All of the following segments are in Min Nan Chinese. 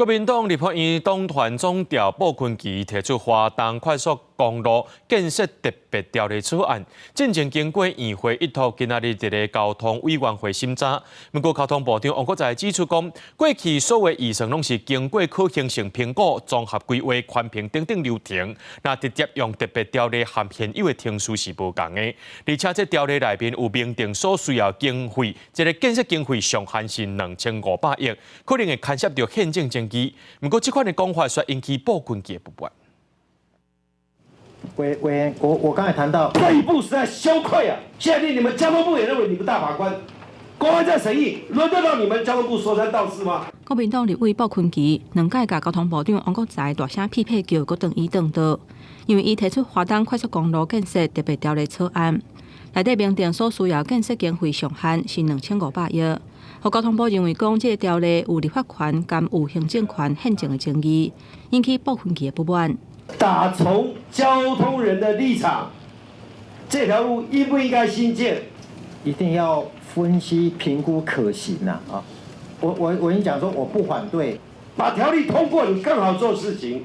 國民黨立法院黨團總召傅崐萁提出華東快速公路建設特別條例草案，進前經過院會一讀，今仔日佇咧交通委員會審查。不過交通部長王國材指出講，過去所有預算攏是經過可行性評估、綜合規劃、環評等等流程，若直接用特別條例和現有的程序是無仝的。而且這條例內面有明定所需要經費，這个建設經費上限是2500億，可能會牽涉著憲政爭議。不過這款的講法卻引起傅崐萁的不滿。委委員，我剛才談到這一步實在羞愧啊！現在連你們交通部也認為你們大法官，公安在審議，輪得到你們交通部說三道四嗎？國民黨立委傅崐萁兩擺共交通部長王國材大聲批評叫，閣轉伊轉倒，因為伊提出華東快速公路建設特別條例草案，內底明定所需要建設經費上限是2500億。予交通部認為講，這个條例有立法權兼有行政權憲政的爭議，引起傅崐萁的不滿。打從交通人的立場，這條路應不應該興建？一定要分析評估可行啊！啊，我已經講說我不反對，把條例通過，你更好做事情。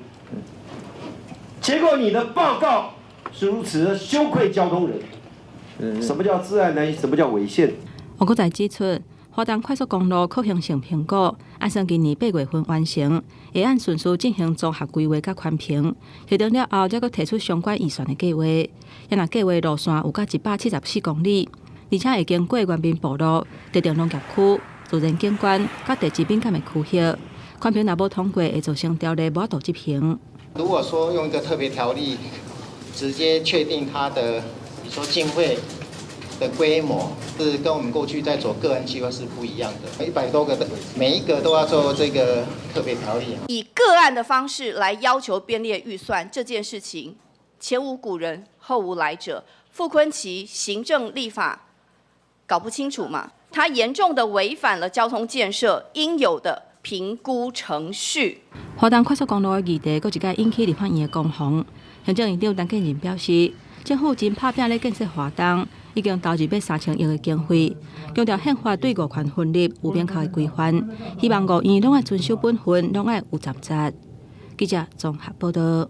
結果你的報告是如此的羞愧交通人。什麼叫自然難，什麼叫違憲？王國材指出，華東快速公路可行性評估，按算今年8月份完成，會按順序進行綜合規劃佮環評，核定了後，才閣提出相關預算的計劃。若計劃路線有到174公里，而且會經過原民部落、特定農業區、自然景觀、佮地質敏感的區域，環評若無通過，會造成條例無法度執行。如果說用一個特別條例直接確定它的，比如說經費的規模是跟我們過去在做個案計劃是不一樣的，100多個的每一個都要做這個特別條例。以個案的方式來要求編列預算這件事情，前無古人後無來者。傅崐萁行政立法搞不清楚嘛？他嚴重的違反了交通建設應有的評估程序。華東快速公路的議題，閣一擺引起立法院的攻防。行政院長陳建仁表示，政府真拍拚咧建設華東，已經投入欲3000億的經費，強調憲法對五權分立有明確的規範，希望五院攏愛遵守本分，攏愛有責任。記者綜合報道。